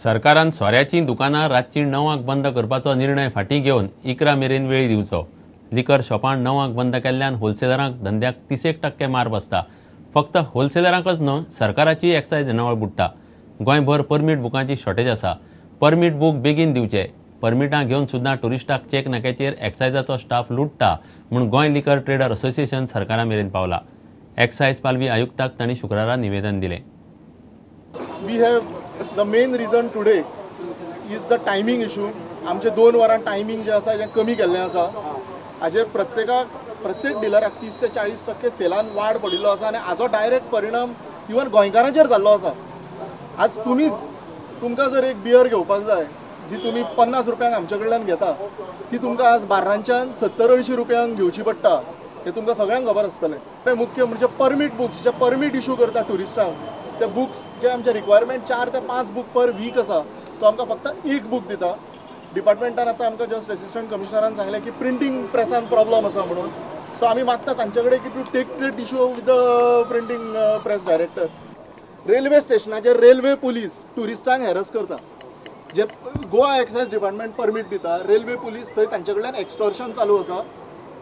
सरकारान सोऱ्याचीं दुकानां रातचीं 9 बंद करपाचो निर्णय फाटीं घेवन 11 मेरेन वेळ दिवचो. लिकर शॉपां 9 बंद केल्ल्यान होलसेलरांक धंद्याक 30% मार बसता. फक्त होलसेलरांकच न्हय, सरकाराची एक्सायज येणावळ बुडटा. गोंयभर परमीट बुकांची शॉर्टेज आसा. परमीट बूक बेगीन दिवचे. परमिटां घेवन सुद्दां ट्युरिस्टाक चेक नाक्याचेर एक्सायजाचो स्टाफ लुट्टा म्हूण गोंय लिकर ट्रेडर असोसिएशन सरकारा मेरेन पावला. एक्सायज पालवी आयुक्ताक तांणी शुक्रारा निवेदन दिलें. We have the main reason today is the timing issue. आमचे 2 वरां टायमींग जें आसा जें कमी केल्लें आसा. हाजेर प्रत्येक डिलराक 30 ते 40% सेलान वाड पडिल्लो आसा आनी हाजो डायरेक्ट परिणाम इवन गोंयकारांचेर जाल्लो आसा. आज तुमीच तुमकां जर एक बियर घेवपाक जाय जी तुमी 50 रुपयांक आमचे कडल्यान घेता ती तुमकां आज बार्रांच्यान 70-80 रुपयांक घेवची पडटा. हें तुमकां सगळ्यांक खबर आसतलें. तें मुख्य म्हणजे परमीट बुक्स जे परमीट इशू करता ट्युरिस्टांक ते बुक्स जे आमचे रिक्वायरमेंट 4 ते 5 बूक पर वीक आसा तो आमकां फक्त 1 बूक दिता. डिपार्टमेंटान आतां आमकां जस्ट असिस्टंट कमिशनरान सांगलें की प्रिंटींग प्रेसान प्रॉब्लम आसा म्हणून. सो आमी मागता तांचे कडेन की to take that issue with the printing press director. Railway स्टेशनाचेर रेल्वे पुलीस ट्युरिस्टांक हॅरस करता. जे गोवा एक्सायज डिपार्टमेंट परमीट दिता, रेल्वे पुलीस थंय तांचे कडल्यान एक्स्टॉर्शन चालू आसा.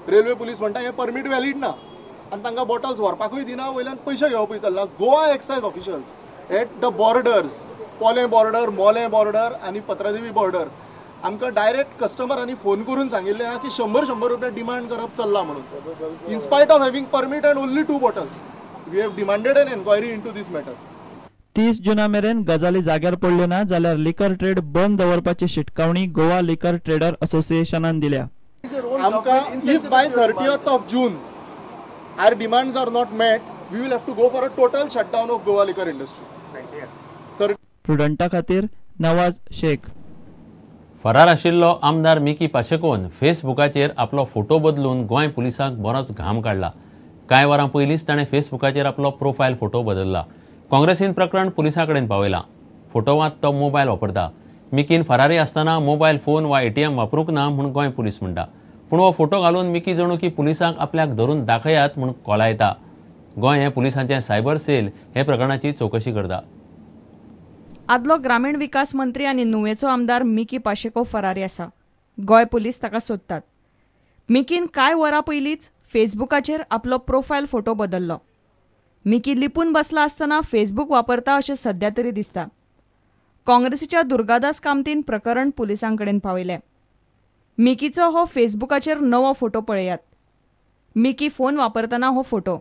रेल्वे पुलीस म्हणटा हें परमीट व्हॅलीड ना आनी तांकां बॉटल्स व्हरपाकूय दिना, वयल्यान पयशे घेवपूय चल्ला. Goa excise officials at the borders, Polem border, Mollem border आनी पत्रादेवी बॉर्डर आमकां डायरेक्ट कस्टमरांनी फोन करून सांगिल्लें आहा की 100-100 रुपया डिमांड करप चल्लां म्हणून. In spite of having permit and only 2 bottles we have demanded an enquiry into this matter. 30 जुना मेरेन गजाली जाग्यार पडल्यो ना जाल्यार लिकर ट्रेड बंद दवरपाची शिटकावणी गोवा लिकर ट्रेडर असोसिएशनान दिल्या. आमकां if by 30th of June our demands are not met, we will have to go for a total shutdown of Goa liquor industry. प्रुडंटा खातीर नवाज शेख. फरार आशिल्लो आमदार मिकी पाशेकोन फेसबुकाचेर आपलो फोटो बदलून गोंय पुलिसांक बरोच घाम काडला. कांय वरां पयलींच ताणें फेसबुकाचेर आपलो प्रोफायल फोटो बदलला. काँग्रेसीन प्रकरण पुलिसां कडेन पावयलां. फोटोवांत तो मोबायल वापरता. मिकीन फरारी आसतना मोबायल फोन वा एटीएम वापरूंक ना म्हूण गोंय पुलीस म्हणटा. पूण हो फोटो घालून मिकी जणू की पुलिसांक आपल्याक धरून दाखयात म्हूण कोलायता. गोंय हें पुलिसांचें सायबर सेल हे प्रकरणाची चवकशी करता. आदलो ग्रामीण विकास मंत्री आनी नुवेचो आमदार मिकी पाशेको फरारी आसा. गोंय पुलीस ताका सोदतात. मिकीन कांय वरां पयलींच फेसबुकाचेर आपलो प्रोफायल फोटो बदल्लो. मिकी लिपून बसला आसतना फेसबूक वापरता अशें सद्या तरी दिसता. काँग्रेसीच्या दुर्गादास कामतीन प्रकरण पुलिसां कडेन पावयलें. मिकीचो हो फेसबुकाचेर नवो फोटो पळयात. मिकी फोन वापरतना हो फोटो.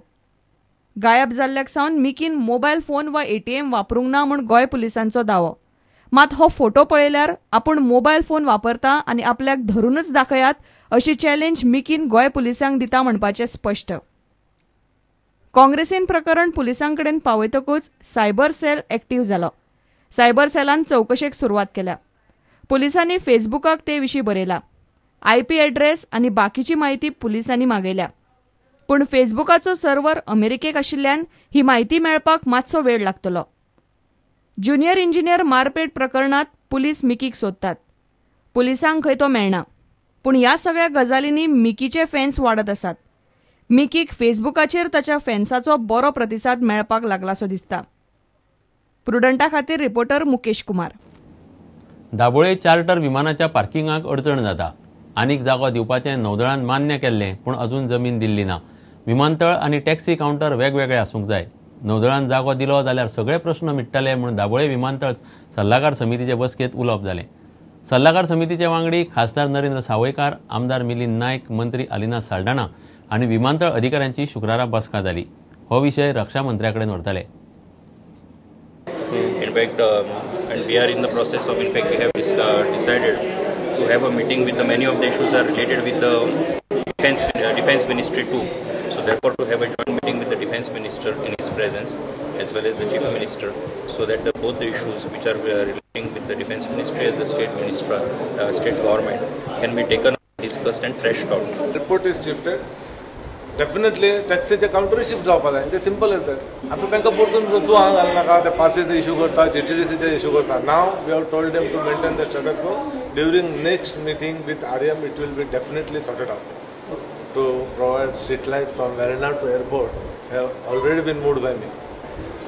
गायब जाल्ल्याक सावन मिकीन मोबायल फोन वा एटीएम वापरूंक ना म्हूण गोंय पुलिसांचो दावो. मात हो फोटो पळयल्यार आपूण मोबायल फोन वापरता आनी आपल्याक धरूनच दाखयात अशी चॅलेंज मिकीन गोंय पुलिसांक दिता म्हणपाचें स्पश्ट. काँग्रेसीन प्रकरण पुलिसां कडेन पावयतकूच सायबर सेल एक्टीव जालो. सायबर सेलान चवकशेक सुरवात केल्या. पुलिसांनी फेसबुकाक ते विशीं बरयला. आयपी एड्रेस आनी बाकीची म्हायती पुलिसांनी मागयल्या. पूण फेसबुकाचो सर्वर अमेरिकेक आशिल्ल्यान ही म्हायती मेळपाक मातसो वेळ लागतलो. ज्युनियर इंजिनियर मारपेट प्रकरणांत पुलीस मिकीक सोदतात. पुलिसांक खंय तो मेळना. पूण ह्या सगळ्या गजालींनी मिकीचे फॅन्स वाडत आसात. मिकीक फेसबुकाचेर ताच्या फॅन्साचो बरो प्रतिसाद मेळपाक लागलासो दिसता. प्रुडंटा खातीर रिपोर्टर मुकेश कुमार. दाबोळे चार्टर विमानाच्या पार्किंगाक अडचण जाता. आनीक जागो दिवपाचें नौदळान मान्य केल्लें, पूण अजून जमीन दिल्ली ना. विमानतळ आनी टॅक्सी कावंटर वेगवेगळे आसूंक जाय. नौदळान जागो दिलो जाल्यार सगळे प्रश्न मिट्टले म्हूण दाबोळे विमानतळ सल्लागार समितीचे बसकेंत उलोवप जालें. सल्लागार समितीचे वांगडी खासदार नरेंद्र सावयकार, आमदार मिलिंद नायक, मंत्री अलिना साल्डाणा आनी विमानतळ अधिकाऱ्यांची शुक्रारा बसका जाली. हो विशय रक्षा मंत्र्या कडेन व्हरतले. In fact, and we are in the process of, in fact, we have decided to have a meeting with the many of the issues are related with the defense ministry too. So therefore, to have a joint meeting with the defense minister in his presence as well as the chief minister, so that both the issues which are relating with the defense ministry as the state minister, state government can be taken, discussed and thrashed out. Report is shifted. Definitely टॅक्सीचे counter shift जावपा जाय. It is simple as that. आतां तांकां परतून तूं हांगा घालनाका, ते पासीचे issue करता, जीटीडीसीचे issue करता. Now we have told them to maintain the status quo. During next meeting with RM it will be definitely sorted out. To provide street light from Verna to airport have already been moved by me.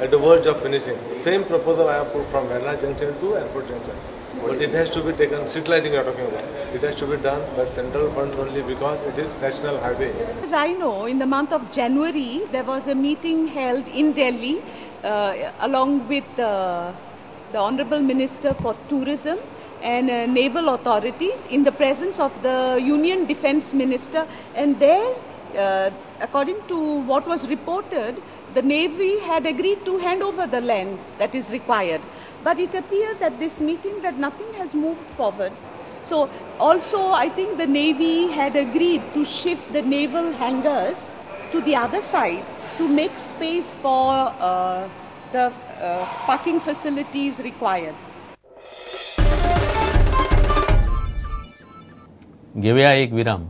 at the verge of finishing. Same proposal I have put from Verna Junction to Airport Junction. But it has to be taken, street lighting you are talking about, it has to be done by central funds only because it is national highway. As I know, in the month of January, there was a meeting held in Delhi along with the Honorable Minister for Tourism and naval authorities in the presence of the Union Defence Minister, and there, according to what was reported, the Navy had agreed to hand over the land that is required. But it appears at this meeting that nothing has moved forward. So also I think the Navy had agreed to shift the naval hangars to the other side to make space for the parking facilities required. घेऊया एक विराम.